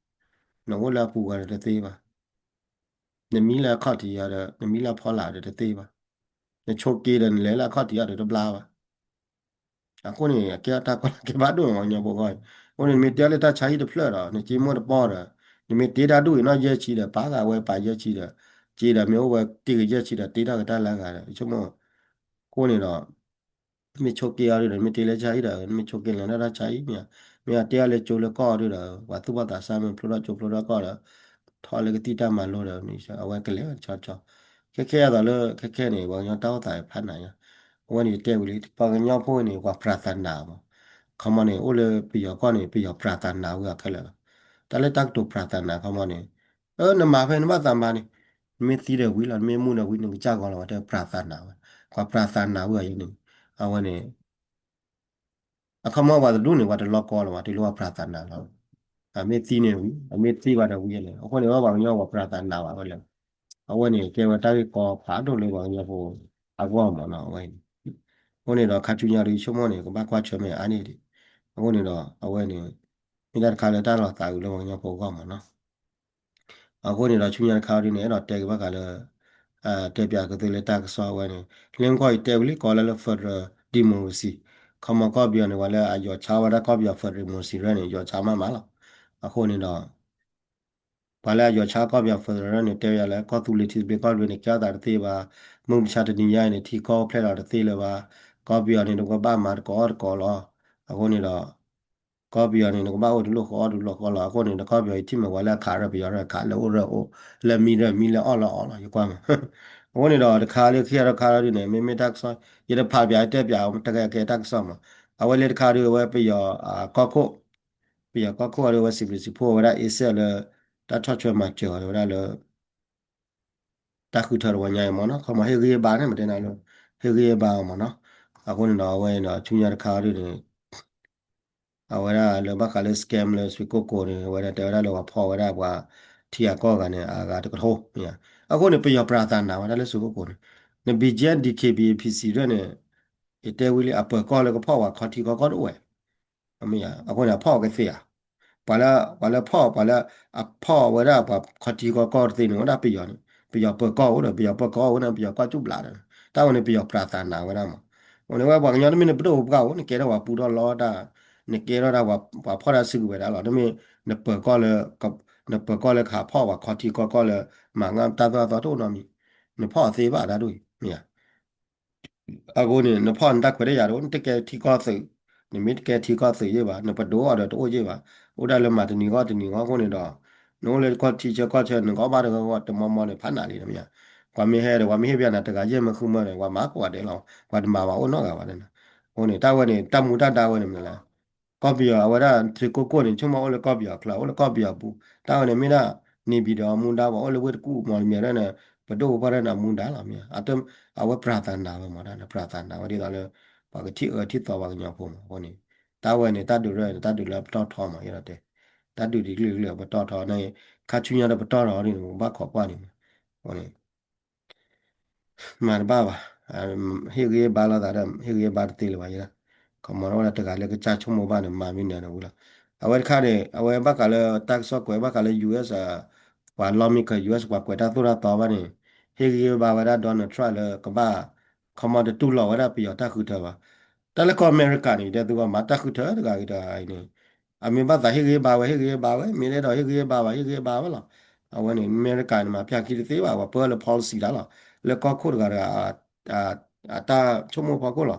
နအိၣ်လၢအပူၤဂၤဒီးတသ့ဘၣ်, နမံလၢအခီၣ်ထံးအီၤဒီး နမံလၢအဖီလာ်ဒီးတသ့ဘၣ်, နဆိးက့ဒီးနလဲၤလၢအခီၣ်ထံးအီၤဒီးတဘျါဘၣ် အဃိန့ၣ် အကဲတၢ်ကီတၢ်ခဲဖးဒိၣ်မး ပှၤကညီဖိအဂီၢ်အံၤ, အဃိန့ၣ် နမ့ၢ်တ့လၢတၢ်ဆါဟံၣ်တဖျၢၣ်ဒီး နက့မိၢ်တပီၢ်ဒီး နမ့ၢ်တ့တၢ်ဒူၣ်အံၤနီၢ်ယဲၢ်ဆံဒီး ပာ်ဃာ်ဝဲပာ်ယဲၢ်ဆံဒီး က့ဒီးမ့ၢ်အိၣ်ဝဲတ့ဂ့ၤယဲၢ်ဆံဒီး တ့ထီၣ်က့ၤတၢ်လၢအဂၤဒီး ယဆိကမိၣ် အဃိန့ၣ်ဒီး မ့ၢ်ဆိးက့အီၤဒုဒီး မ့ၢ်တ့လၢဆါဟံၣ်ဒီး မ့ၢ်ဆိးက့လဲၤထီၣ်တၢ်ဆါဟံၣ်မ့ၢ်ဧါ, မ့ၢ်အတ့အီၤလၢကၠိလၢကီၢ်အီၤဒုဒီး ပှၤသူၣ်ဘီၣ်သးစၢ်မ့ၢ်ဖျိထီၣ်ကၠိဖျိထီၣ်ကီၢ်ဒီး ထီၣ်လၢကသံၣ်တၢ်မၤလိဒီး အဝဲကလဲၤတဆီဆီ, ခဲခဲအသိးလၢခဲခဲန့ၣ် ပှၤကညီတၢ်အိၣ်သးဖးနးညါ, အဝဲန့ၣ်ယတဲဝံၤလံ ပှၤကညီဖိန့ၣ် ပှၤပြၤသးနးမး, ခီမီန့ၣ် အိၣ်လၢပယီၤကီၢ်န့ၣ် ပယီၤပြၤသးနးဝံၤအခဲလၢာ်လီၤ, တၢ်လၢတၢ်ကတိၤပြၤသးနးခီမီန့ၣ် အၢ နမၤဖဲနဘၣ်သးမၤန့ၣ်, နမ့ၢ်သံဒီးဝံၤလီၤ နမ့ၢ်မူဒီးဝံၤ နကစၢ်ဂီၤလီၤ ပှၤတဲပြၤသးနးဝဲ, ပှၤပြၤသးနးဝံၤအံၤန့ၣ်, အဝဲန့ၣ် အခီမီပှၤတဒူၣ်န့ၣ် ပှၤတလီၤကီလီၤဘၣ် တုၤလၢပှၤပြၤသးနးလီၤ, အမ့ၢ်သံန့ၣ်ဝံၤ အမ့ၢ်သံဘၣ်ဒီးဝံၤန့ၣ် အဃိန့ၣ် ပှၤကညီပှၤပြၤသးနးဘၣ်ဝဲလၢ အဝဲန့ၣ် ကဲဝဲတၢ်ဂ့ၢ်ကီဖးဒိၣ်လၢပှၤကညီဖိအဂီၢ်မးနီၤ အဝဲန့ၣ်, အဃိန့ၣ်ဒီး ခါဆူညါဒီး ယဆိကမိၣ်န့ၣ် ကဘၣ်ကွၢ်ဆၢၣ်မဲာ်အါန့ၢ်ဒံး, အဃိန့ၣ်ဒီး အဝဲန့ၣ် မ့ၢ်တၢ်တခါလၢတၢ်လီၤသးအုးလၢပှၤကညီဖိအဂီၢ်မးနီၤ အဃိန့ၣ်ဒီး ဆူညါတခါဒ်န့ၣ် အဲၣ်ဒိးတဲက့ၤဘၣ်ဃးလၢ တဲပၠးက့ၤသုလၢတၢ်ကစီၣ်ဝဲန့ၣ် လၢကွၢ်အံၤတဲဝံၤလံ ကိးလၢလၢ federal democracy ခီမီကီၢ်ပယီၤန့ၣ် ပှၤလၢအယီၤဆါဝဲဒၣ်ကီၢ်ပယီၤ federal democracy ရဲၣ်န့ၣ် ယီၤဆါမးမးလီၤ. အဃိန့ၣ်ဒီး ပှၤလၢအယီၤဆါကီၢ်ပယီၤ federal န့ၣ် တဲဝဲယၤလၢ ကီၢ်သူလ့ၤထံသဘျ့ကီၢ်သဘျ့န့ၣ် ကဲအသးတသ့ဘၣ်, မုၢ်မဆါတနံၤညါအံၤန့ၣ် ထံကီၢ်အိၣ်ဖျဲၣ်လီၤတသ့လၢၤဘၣ်, ကီၢ်ပယီၤန့ၣ် နကဘၣ်မၤတကိးအီၣ်တကိးလီၤ. အဃိန့ၣ်ဒီး ကီၢ်ပယီၤန့ၣ် နကဘၣ်အိၣ်တလိၣ်ဃီအီၣ်တလိၣ်ဃီလီၤ. အဃိန့ၣ် ဒီးကီၢ်ပယီၤအံၤထံၣ်မ့ၢ်ပှၤလၢအခးရၢၢ်ပယီၤရၢၢ် ခးလၢအိၣ်ရၢၢ်အိၣ်, လၢမံရၢၢ်မံ လၢအီၣ်လၢအီလီၤ ယကွၢ်မး. အဃိန့ၣ်ဒီး တခါလၢခံဂၤတခါလီၤဒ်န့ၣ် မ့မ့ၢ်တၢ်ကစီၣ် ယတဖးပၠး ယတဲပၠး တကဲကဲတၢ်ကစီၣ်မး. အဝဲလၢတခါဒ်အဝဲပယီၤကီၢ်ခိၣ်, ပယီၤကီၢ်ခိၣ်အီၤဒ်အဝဲ စံးဘျုးစံးဖှိၣ်ဝဲဒၣ် အ့စဲၣ်လၢ တၢ်ထီၣ်ဆွဲမၤစၢၤအီၤဝဲဒၣ်လၢ တၢ်ဃုထၢတဝီညါအံၤမးနီၤ, ခီမီဟ့ၣ်ဂံၢ်ဟ့ၣ်ဘါန့ၣ် မ့ၢ်တဲနၤလၢ ဟ့ၣ်ဂံၢ်ဟ့ၣ်ဘါအီၤမးနီၤ. အဃိန့ၣ်ဒီး အဝဲဒီးဆူညါတခါဒ်န့ၣ် အဝဲဒၣ်လၢဘၣ်ဃးလၢ scam လၢစွ့ကိၣ်ကိၤန့ၣ် အဝဲဒၣ်တဲဝဲဒၣ်လၢပှၤဖီၣ်ဝဲဒၣ်ပှၤထံဂၤကီၢ်ဂၤန့ၣ် အဂၤတကထိ မ့ၢ်ဧါ. အဃိန့ၣ် ပယီၤပြးသးနးဝဲဒၣ်လၢစွ့ကိၣ်ကိၤန့ၣ် န BGF DKBA PC ဒ်န့ၣ် ယတဲဝံၤလံ အပၢၤကီၢ်လၢကဖီၣ်ဝဲခီထံခီကီၢ်တအိၣ်ဝဲ မ့ၢ်ဧါ. အဃိန့ၣ် အဖီၣ်ကသ့ဧါ. ပှၤလၢ ပှၤလၢဖီၣ် ပှၤလၢအဖီၣ်ဝဲဒၣ်ပှၤခီထံခီကီၢ်တသ့န့ၣ် ဝဲဒၣ်ပယီၤန့ၣ် ပယီၤပၢၤကီၢ်အိၣ်ဒီး ပယီၤပၢၤကီၢ်အိၣ်န့ၣ် ပယီၤကီၢ်ကၠူၣ်ဘျးဒီး တၢ်ဝဲန့ၣ် ပယီၤပြးသးနးဝဲဒၣ်မး. အဃိန့ၣ်ဝဲပှၤကညီတမ့ၢ်နပဒိၣ်ပပှၢ်အိၣ် နကဲထီၣ်ပှၤပူထီၣ်လီတၢ် နကဲထီၣ်ဒၣ်ပှၤဖီၣ်တၢ်စုကဝဲၤဒၣ်လီၤ. တမ့ၢ် နပၢၤကီၢ်လၢ နပၢၤကီၢ်လၢကဟးဖီၣ်ပှၤခီထံခီကီၢ်လၢ မၤငါတၢ်သိၣ်တၢ်သီတအိၣ်နီတမံၤ နဖီၣ်သ့ဘၣ်တၢ်ဒ်အံၤ မ့ၢ်ဧါ. အဃိန့ၣ် နဖီၣ်နတၢ်ခွဲးတၢ်ယာ်တအိၣ် နတကဲထံကီၢ်သုး, နမ့ၢ်တကဲထံကီၢ်သုးယ့ၢ်ဘၣ် နပဒိၣ်အီၤဒီးတအိၣ်ယ့ၢ်ဘၣ်, အိၣ်ဒၣ်လၢမၤတနံၤဂီၢ်တနံၤဂီၢ်အဃိန့ၣ်ဒီး နအိၣ်လၢကီၢ်ထံဆၢကီၢ်ဆၢ နကအီၣ်ဘၣ်တဂီၢ်ဂီၢ်တမီမီန့ၣ် ဖးနးလံ မ့ၢ်ဧါ. ပှၤမ့ၢ်ဟဲဒီး ပှၤမ့ၢ်ဟ့ၣ်ပယီၤနၤတဂၤယဲၢ်မၢဃုမၢဒီး ပှၤမၤကိးဂၤဒဲးလီၤ, ပှၤတမၤဘၣ်အိၣ်နီတဂၤဘၣ်န့ၣ်. အဃိန့ၣ် တၢ်ဝဲန့ၣ် တၢ်မူတၢ်ဒါဝဲန့ၣ်မနုၤလဲၣ် ကီၢ်ပယီၤအဝဲဒၣ် ထံကိၢ်ကိၢ်န့ၣ် ဆိကမိၣ်အိၣ်လၢကီၢ်ပယီၤချၢ အိၣ်လၢကီၢ်ပယီၤပူၤ, တၢ်ဝဲန့ၣ်မ့ၢ်ဒၣ် နေပြည်တော် အမူဒါ ပှၤအိၣ်လၢဝ့ၢ်တကူၣ်မီၤတမံၤဒၣ်န့ၣ် ပဒိၣ်ပပှၢ်ဒၣ်န့ၣ် အမူဒါလီၤမ့ၢ်ဧါ. အဝဲပြးသးနးဝဲမး တၢ်န့ၣ် ပြးသးနးဝဲဒ်သိးလၢ ပှၤကထံၣ်အၢထံၣ်သီပှၤကညီဖိမး အဃိန့ၣ် တၢ်ဝဲန့ၣ် တၢ်ဒုးရဲၣ်န့ၣ် တၢ်ဒုးလၢပတီၢ်ထီမး ယဲဒီးတဲ တၢ်ဒုးဒ်ကလုာ်ကလုာ်ပတီၢ်ထီန့ၣ် ခါဆူညါဒီးပတီၢ်ထီဒ်န့ၣ် ပဘၣ်ခိးကွၢ်န့ၣ်မး အဃိန့ၣ် မၤတဘၣ်ဘၣ်, ဟ့ၣ်ဂံၢ်ဘါလိာ်သးဒီး ဟ့ၣ်ဂံၢ်ဘါတသ့လၢၤဘၣ်ယဲဒၣ်, ခီမီန့ၣ်အိၣ်ဒီးတဂၤလၢကစၢ်ဆိကမိၣ်ဘၣ်န့ၣ် မၤမံၤနၢၤန့ၣ်ဝံၤလီၤ. အဝဲတခါန့ၣ် အဝဲဘၣ်ဃးလၢတၢ်ကစီၣ်ကွဲး ဘၣ်ဃးလၢ US ပှၤ lawmaker US ပှၤကွဲးတၢ်သိၣ်တၢ်သီဘၣ်န့ၣ် ဟ့ၣ်ဂံၢ်ဟ့ၣ်ဘါဝဲဒၣ် Donald Trump လၢကဘၣ် ခီမီတတူၢ်လိာ်ဝဲဒၣ်ပယီၤတၢ်ဃုထၢဘၣ်. တၢ်လၢကီၢ်အမဲရကၤန့ၣ် ယတဲသုဘၣ်မၤတၢ်ဃုထၢတဂၤဂ့ၤတဂၤအံၤန့ၣ် အမ့ၢ်ဘၣ်သးဟ့ၣ်ဂံၢ်ဟ့ၣ်ဘါဝဲ ဟ့ၣ်ဂံၢ်ဟ့ၣ်ဘါဝဲ မ့ၢ်လဲၣ်ဒီးဟ့ၣ်ဂံၢ်ဟ့ၣ်ဘါဝဲ ဟ့ၣ်ဂံၢ်ဟ့ၣ်ဘါဝဲလီၤ. အဝဲန့ၣ် အမဲရကၤန့ၣ် မၤဖၠၣ်ခံတသ့ဘၣ် ပှၤပၢလၢ policy တၢ်လီၤ လၢကီၢ်ခိၣ်တဂၤတဂၤ အတၢ်ဆိကမိၣ်ဖီခိၣ်လီၤ.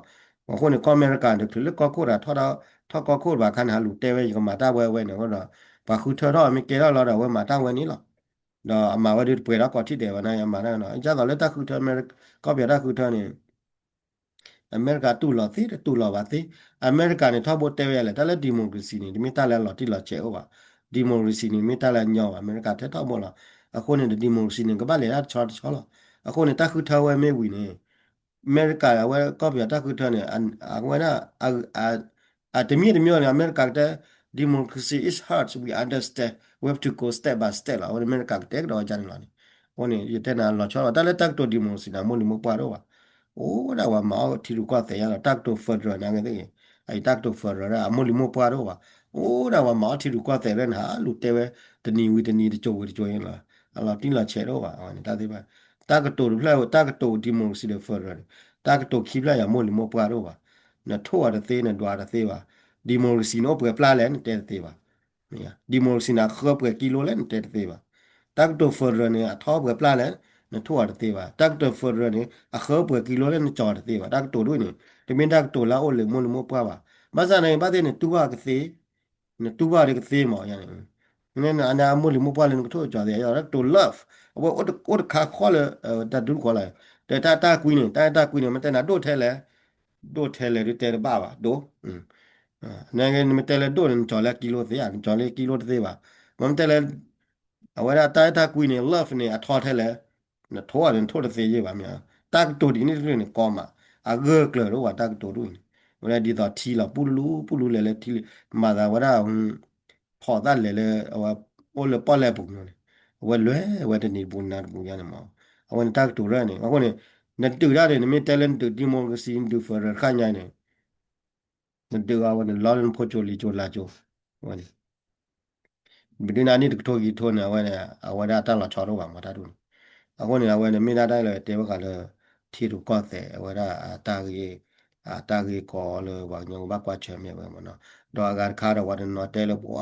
အဃိန့ၣ် ကီၢ်အမဲရကၤန့ၣ် တချုးလၢကီၢ်ခိၣ်တဂၤ ထီၣ်ကီၢ်ခိၣ်တဘၣ်ခါန့ၣ် ဟးလူၤတဲဝဲ ယကမၤတၢ်ဝဲဝဲန့ၣ် အဃိဒီး ပှၤဃုထၢထီၣ်မ့ၢ်ကဲထီၣ်လီၤဒီး အဝဲမၤတၢ်ဝဲန့ၣ်လီၤ. ဒီးအမၤဝဲဒၣ်တပှဲၤဒီးကီၢ်ထံၣ်ဒဲးဝဲန့ၣ် အမၤတၢ်နီၤ ဒ်သိးလၢတၢ်ဃုထၢ ကီၢ်ပယီၤတၢ်ဃုထၢန့ၣ် အမဲရကၤတူၢ်လိာ်သ့ တတူၢ်လိာ်ဘၣ်သ့. အမဲရကၤန့ၣ် ထီဘိတဲဝဲယၤလဲၣ် တၢ်လၢ democracy န့ၣ် တမ့ၢ်တၢ်လၢအလီၤတံၢ်လီၤဆဲးအိၣ်ဘၣ်. democracy န့ၣ် မ့ၢ်တၢ်လၢအညီဘၣ် အမဲရကၤထဲထီဘိလီၤ. အဃိန့ၣ်ဒီး democracy န့ၣ် ကဘၣ်လဲၤတၢ်တဆီတဆီလီၤ. အဃိန့ၣ် တၢ်ဃုထၢဝဲမ့ၢ်ဝံၤန့ၣ် အမဲရကၤအဝဲကီၢ်ပယီၤတၢ်ဃုထၢန့ၣ် အဝဲဒၣ် အတမံၤတမံၤန့ၣ် အမဲရကၤကတဲ democracy is hard, we understand, we have to go step by step လီၤ. အဝဲန့ၣ် အမဲရကၤကတဲကဒီးဝဲဒ်န့ၣ်လီၤန့ၣ်. အဃိန့ၣ် ယတဲနၤလီၤဆီလီၤ တၢ်လၢတၢ်ကတိၤ democracy န့ၣ် အမိၢ်လံၤမိၢ်ပှၢ်တအိၣ်ဘၣ်. အိၣ်ဒၣ်ပှၤမၤအီၣ်ထံရူၢ်ကီၢ်သဲးယါလီၤ တၢ်ကတိၤ federal န့ၣ်ဂ့ၤသ့ၣ်ဂ့ၤ, အအံၤတၢ်ကတိၤ federal ဒၣ် အမိၢ်လံၤမိၢ်ပှၢ်တအိၣ်ဘၣ်. အိၣ်ဒၣ်ပှၤမၤအီၣ်ထံရူၢ်ကီၢ်သဲးလၢနဟးလူၤတဲဝဲ တနံၤဝံၤတနံၤ တစိၤဝံၤတစိၤန့ၣ်လီၤ. အလီၤတံၢ်လီၤဆဲးတအိၣ်ဘၣ်. အဝဲန့ၣ် တၢ်သ့ၣ်တဖၣ် တၢ်ကတိၤတဖျၢၣ် တၢ်ကတိၤ democracy ဒီး federal န့ၣ် တၢ်ကတိၤခံဖျၢၣ်အံၤ အမိၢ်လံၤမိၢ်ပှၢ်တအိၣ်ဘၣ်. နထိၣ်အီၤတသ့ နဒွးတသ့ဘၣ်. democracy န့ၣ်အိၣ်ပှဲၤပျၢ်လဲၣ် နတဲတသ့ဘၣ်. democracy န့ၣ် အဃၢပှဲၤကံလိလဲၣ် နတဲတသ့ဘၣ်. တၢ်ကတိၤ federal န့ၣ် အထီပှဲၤပျၢ်လဲၣ် နထိၣ်အီၤတသ့ဘၣ်. တၢ်ကတိၤ federal န့ၣ် အဃၢပှဲၤကံလိလဲၣ် နကၠီၤအီၤတသ့ဘၣ်. တၢ်ကတိၤတအိၣ်န့ၣ် တမ့ၢ်တၢ်ကတိၤလၢအအိၣ်လၢမိၢ်လံၤမိၢ်ပှၢ်ဘၣ်. ဘၣ်ဆၣ်န့ၣ် ဘၣ်သ့ၣ်နတူၢ်ဘၣ်ကသ့ နတူၢ်ဘၣ်ဒီးကသ့မး ယၤန့ၣ် န့ၣ် အမိၢ်လံၤမိၢ်ပှၢ်လၢနကထိၣ်ကၠီၤသ့ ယၤတၢ်ကတိၤ love အဝဲအိၣ်တခါဃီလၢ တၢ်ဒူတခီလၢ တၢ်တၢ်ကွံန့ၣ် တၢ်တၢ်ကွံန့ၣ် မ့ၢ်တဲနၤဒိၣ်ထဲလဲၣ် ဒိၣ်ထဲလဲၣ်ဒုးတဲတဘၣ်ဘၣ် ဒိၣ် နမ့ၢ်တဲလၢဒိၣ်န့ၣ် နကၠီၤလၢကံလိသ့ နကၠီၤလၢကံလိတသ့ဘၣ်. မ့ၢ်တဲလၢ အဝဲဒၣ်တၢ်တၢ်ကွံန့ၣ် love န့ၣ် အထီထဲလဲၣ် နထိၣ်အီၤန့ၣ် နထိၣ်တသ့ယ့ၢ်ဘၣ်မ့ၢ်ဧါ. တၢ်ကတိၤဒ်န့ၣ်တဖျၢၣ်န့ၣ် ကီမး အဂၢၢ်ကျၢၤတအိၣ်ဘၣ် တၢ်ကတိၤတအိၣ်န့ၣ် ဝဲဒၣ်ဒ်သိးထံလီၤ ပူလူပူလူလဲၤလၢထံ မၤသးဝဲဒၣ် ဖီၣ်သၣ်လဲၤလၢ အဝဲ အိၣ်လၢပီၣ်လဲၣ်ပူၤန့ၣ် အဝဲလဲၤဝဲတနံၤတပူၤနၤတပူၤယါန့ၣ်မး. အဝဲန့ၣ်တၢ်ကတိၤရၢၢ်န့ၣ် အဃိန့ၣ် နဒုးတၢ်န့ၣ် နမ့ၢ်တဲလၢနဒုး democracy နဒုး federal တခါညါန့ၣ် နဒုးအဝဲန့ၣ် လီၤလၢနဖိကၠိလံၤကၠိလါကၠိ အဝဲန့ၣ် ပဒုးနၤန့ၣ်တကထိကထိန့ၣ် အဝဲန့ၣ် အဝဲဒၣ်တၢ်လီၤဆီတအိၣ်ဘၣ်မးတၢ်ဒ်န့ၣ်. အဃိန့ၣ် အဝဲန့ၣ်မ့ၢ်ဒၣ်တၢ်လၢတဲဘၣ်ဃးလၢ ထံရူၢ်ကီၢ်သဲး အဝဲဒၣ် အတၢ်ဂ့ၢ်ကီလၢပှၤကညီကဘၣ်ကွၢ်ဆၢၣ်မဲာ်ဝဲမးနီၤ. ဒီးအဂၤတခါဒီးပှၤတနီၤတဲလၢပှၤ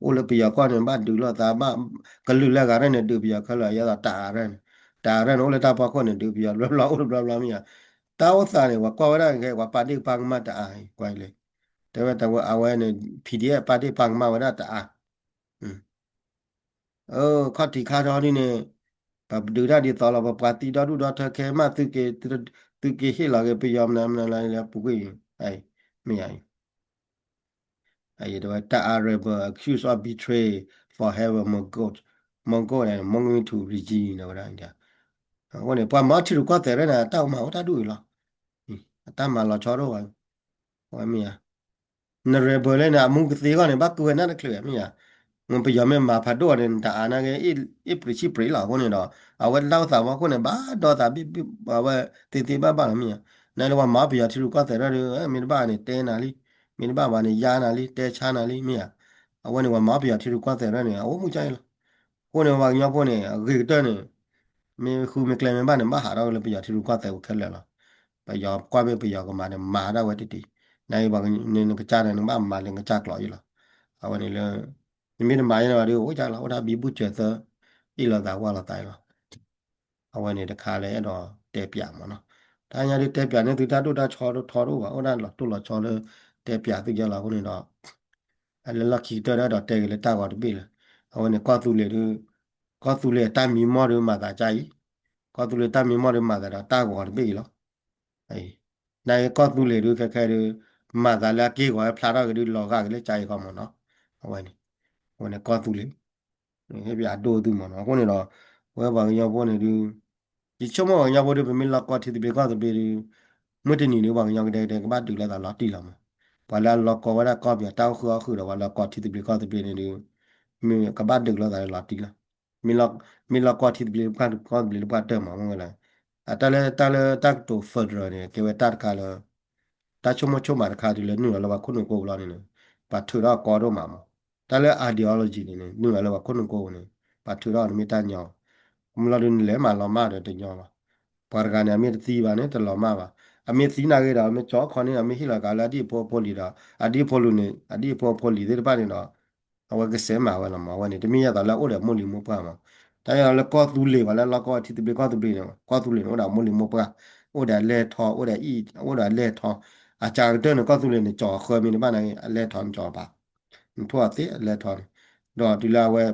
အိၣ်လၢပယီၤကီၢ်န့ၣ် ဘၣ်ဒုးလိာ်သးဘၣ် ကလုာ်လၢအဂၤရဲၣ်န့ၣ် ဒုးပယီၤခဲလၢာ် ယဲသိးတၢ်အါရဲၣ်န့ၣ် တၢ်အါရဲၣ်န့ၣ် အိၣ်လၢတၢ်ဖီခိၣ်န့ၣ် ဒုးပယီၤဘျီဘျီ အိၣ်တဘျီဘျီမ့ၢ်ဧါ. တၢ်အိၣ်သးန့ၣ် ပှၤကွၢ်ဝဲဒၣ်ကဲ ပှၤပာ်ဒ့ၣ်ပာ်ကမၣ်တအါ ကွၢ်လဲၣ် တဲဝဲတဝဲအဝဲန့ၣ် PDF ပာ်ဒ့ၣ်ပာ်ကမၣ်ဝဲဒၣ်တအါ ခီၣ်ထံးခါထီဒ်န့ၣ် ပဒုးတၢ်ဒ်သိးလီၤ ပပှၤသံဒီဒူၣ်ဒီထၢခဲမး သုက့ၤဟ့ၣ်လီၤက့ၤပယီၤမနုၤမနုၤလၢပူၤကွံာ်အံၤ မ့ၢ်ယါအံၤ တဝဲတၢ်အါ rebel accused of betray forever Mongol, Mongol and Mongol to regime ဝဲဒၣ် အဃိန့ၣ် ပှၤမၤအီၣ်ထံရူၢ်ကီၢ်သဲးရဲၣ်န့ၣ် တၢ်အိၣ်မၤအိၣ်တၢ်ဒူၣ်အံၤလီၤ. အတၢ်မၤလီၤဆီတအိၣ်ဘၣ်, အဝဲမ့ၢ်ဧါ, နရဲၣ်ဘၢလၢန့ၣ် အမူကသ့အဂီၢ်န့ၣ် ဘၣ်ကုဝဲနၢ်တချုးမ့ၢ်ဧါ, မ့ၢ်ပယီၤမ့ၢ်မၤဖးဒိၣ်အီၤန့ၣ် နတအါနာ်က့ အ့ၣ်ပြံးဆံပြံးလီၤအဃိန့ၣ်ဒီး အဝဲတၢ်အိၣ်သးဝဲအဃိန့ၣ် ဘၣ်ဒီသးဘ့ၣ်ဘ့ၣ် အဝဲသ့သ့ဘၣ်ဘၣ်လီၤမ့ၢ်ဧါ, နလၢပှၤမၤအီၣ်ပယီၤထံရူၢ်ကီၢ်သဲးဒီး မ့ၢ်တဘၣ်န့ၣ် တဲနၤလံ, မ့ၢ်တဘၣ်ဘၣ်န့ၣ် ယါနၤလံ တဲဆါနၤလံမ့ၢ်ဧါ, အဝဲန့ၣ်ပှၤမၤအီၣ်ပယီၤထံရူၢ်ကီၢ်သဲးဒီးန့ၣ် အအိၣ်မူကၠါအံၤလီၤ, အဃိန့ၣ်ပှၤကညီဖိန့ၣ် အဂ့ၤကတၢၢ်န့ၣ် မ့ၢ်ဃုမ့ၢ်ကျဲမ့ၢ်ဘၣ်န့ၣ် ဘၣ်ဟးထီၣ်လၢပယီၤထံရူၢ်ကီၢ်သဲးပူၤခဲလၢာ်လီၤ, ပယီၤကွၢ်မ့ၢ်ပယီၤကမၤန့ၣ် မၤဒၣ်ဝဲတ့ၢ်တ့ၢ်, နကစၢ်န့ၣ် နကဘၣ်မၤလၢနကစၢ်ကျိာ်အံၤလီၤ, အဝဲန့ၣ်လၢ နမ့ၢ်တမၤယဲန့ၣ်ဘၣ်ဒီး အိၣ်ကၠါလီၤ အိၣ်ဒၣ်ဘံဘူစၢၤသၢ အ့ၣ်လိာ်သးဝါလိာ်သးအံၤလီၤ, အဝဲန့ၣ်တခါလၢအဲၣ်ဒိးတဲပၠးမးနီၤ, တၢ်ညါဒုးတဲပၠးန့ၢ်သုတၢ်ဒိၣ်တၢ်ဆီတထီတအိၣ်ဘၣ် အိၣ်ဒၣ်လီၤတိၢ်လီၤဆီလၢ တဲပၠးသုကဲလီၤအဃိန့ၣ်ဒီး အလၢလီၢ်ခံကတၢၢ်ဒီးအဲၣ်ဒိးတဲက့ၤလၢတၢ်ဂီၤတဘ့ၣ်လၢ အဝဲန့ၣ်ကီၢ်သူလ့ၤဒုး ကီၢ်သူလ့ၤအတၢ်မံမီၢ်ဒုးမၤသးကၠါအံၤ, ကီၢ်သူလ့ၤတၢ်မံမီၢ်ဒုးမၤသးဒီးတၢ်ဂီၤတဘ့ၣ်အံၤလီၤ, နာ်က့ကီၢ်သူလ့ၤဒုးခဲခဲဒုး မၤသးလၢအက့ၢ်ဂီၤဝဲဖျါထီၣ်က့ၤဒုးလီၤဂာ်က့ၤလၢကၠါအံၤဃီမးနီၤ, အဝဲန့ၣ် အဝဲန့ၣ်ကီၢ်သူလ့ၤ ဟ့ၣ်ပယီၤအဒိၣ်သုမးနီၤ အဃိန့ၣ်ဒီး ပဝဲပှၤကညီဖိန့ၣ်ဒုး ယဆိကမိၣ်ပှၤကညီဖိဒုး ပမ့ၢ်လီၤကီထံသဘျ့ကီၢ်သဘျ့ဒုး မုၢ်တနံၤဒုး ပှၤကညီကဒဲကဒဲကဘၣ်ဒုးလိာ်သးလီၤတံၢ်လီၤမး, ပှၤလၢအလီၤကီဝဲဒၣ်ကီၢ်ပယီၤတၢ်အိၣ်ဃုာ်အီၣ်ဃုာ်ဒီး ပှၤလၢကီထံသဘျ့ကီၢ်သဘျ့န့ၣ်ဒုး မ့ၢ်ကဘၣ်ဒုးလိာ်သးလီၤတံၢ်လီၤ, မ့ၢ်လီၤကီထံသဘျ့ကီၢ်သဘျ့တပှၢ်တၢၢ်မး မ့ၢ်ဝဲလၢ အတၢ်လၢ တၢ်လၢတၢ်ကတိၤ federal န့ၣ် ကဲဝဲတၢ်တခါလၢ တၢ်ဆိကမိၣ်ဆိကမးတခါတုၤလၢနုာ်လီၤလၢပှၤခိၣ်နူာ်ကိးပူၤလီၤန့ၣ် ပှၤထုးထီၣ်ကီဒိၣ်မးမး, တၢ်လၢ ideology န့ၣ် နုာ်လီၤလၢပှၤခိၣ်နူာ်ကိးပူၤန့ၣ် ပှၤထုးထီၣ်န့ၣ်မ့ၢ်တၢ်ညီ, မ့ၢ်လီၤဒုးနလဲၤမးလီၤမၢ်ဒီးတညီဘၣ်, ပှၤတဂၤန့ၣ် အမ့ၢ်တသံဘၣ်န့ၣ် တလီၤမၢ်ဘၣ်, အမ့ၢ်သံနာ်ဂ့ၤဒီး အမ့ၢ်ကၠီခီန့ၣ် အမ့ၢ်ဟ့ၣ်လီၤကးလၢအဒံၣ်အဖိအဖိလံၤဒီး အဒံၣ်အဖိလံၤန့ၣ် အဒံၣ်အဖိအဖိလံၤသ့ၣ်တဖၣ်န့ၣ်ဒီး အဝဲကစဲးမၤဝဲလီၤမး, အဝဲန့ၣ် တမ့ၢ်ယသးလၢအအိၣ်ဒီးမိၢ်လံၤမိၢ်ပှၢ်မး, တၢ်ယသးလၢကီၢ်သူလ့ၤဘၣ်လၢလီၤကီထံသဘျ့ကီၢ်သဘျ့န့ၣ် ကီၢ်သူလ့ၤန့ၣ် အိၣ်ဒီးမိၢ်လံၤမိၢ်ပှၢ်, အိၣ်ဒီးအလဲၢ်ထီ အိၣ်ဒီးအလဲၢ်ထီ, အစှၤကတၢၢ်န့ၣ် ကီၢ်သူလ့ၤန့ၣ် ကၠီၤဃၢမ့ၢ်တဘၣ်န့ၣ် အလဲၢ်ထီန့ၣ်ကၠီၤပာ်, နထိၣ်အီၤသ့အလဲၢ်ထီန့ၣ်, ဒီးတုၤလၢအဝဲ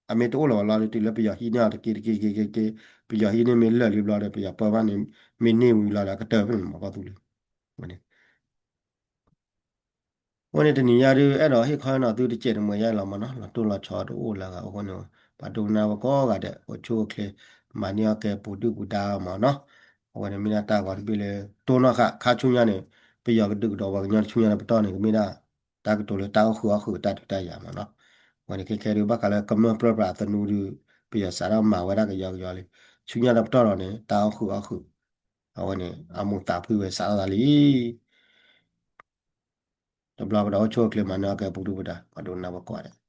အမ့ၢ်တအိၣ်လၢၤဘၣ်လီၤဒီး တုၤလၢပယီၤဟံးန့ၢ်အီၤတက့ၢ်တက့ၢ်တက့ၢ်တက့ၢ်, ပယီၤဟံးန့ၢ်မ့ၢ်လၢာ်လံဘျီဒီး ပယီၤပၢဘၣ်န့ၣ် မ့ၢ်န့ၢ်ဝံၤလီၤဒီး ကတၢၢ်ဖဲန့ၣ်မး ကီၢ်သူလ့ၤ အဃိန့ၣ် တနံၤညါဒုး အဲၣ်ဒိးဟ့ၣ်ခီဟ့ၣ်နီၤသုတစဲးတမှဲၤယါလီၤမးနီၤ, လီၤတိၢ်လီၤဆီတအိၣ်လၢၤဂၤအဃိန့ၣ် ပှၤဒိကနၣ်ဝဲကိးဂၤဒဲး အိၣ်ဆူၣ်အိၣ်ချ့ မၤန့ၢ်အီၣ်ကဲပူၤဒုၣ်ပူၤဒါမးနီၤ, အဝဲန့ၣ်မ့ၢ်ဒၣ်တၢ်ဂီၤတဘ့ၣ်လၢ တိၢ်နီၣ်ဃာ်ခါဆူညါန့ၣ် ပယီၤကဒုးကဒီးပှၤကညီတဆူညါလၢပတီၢ်န့ၣ် ကမ့ၢ်ဒၣ် တၢ်ကတိၤလၢတၢ်အိၣ်ဃုာ်အီၣ်ဃုာ်တၢ်ဒုးတၢ်ယၤမးနီၤ, အဝဲန့ၣ်ခဲခဲဒုး ဘၣ်ဃးလၢကမျၢၢ်ပြၢပြးအသနူဒုး ပယီၤစးထီၣ်မၤဝဲဒၣ်ကယီကယီလံ, ဆူညါလၢပတီၢ်ဒီးန့ၣ် တၢ်အိၣ်ဃုာ်အီၣ်ဃုာ် အဝဲန့ၣ် အမူးသးဖှံဝဲစးထီၣ်သးလံ တဘျီကဒီးအိၣ်ဆူၣ်အိၣ်ချ့မၤန့ၢ်အီၣ်ကဲပူၤဒုၣ်ပူၤဒါ ပှၤဒိကနၣ်ဝဲကိးဂၤဒဲး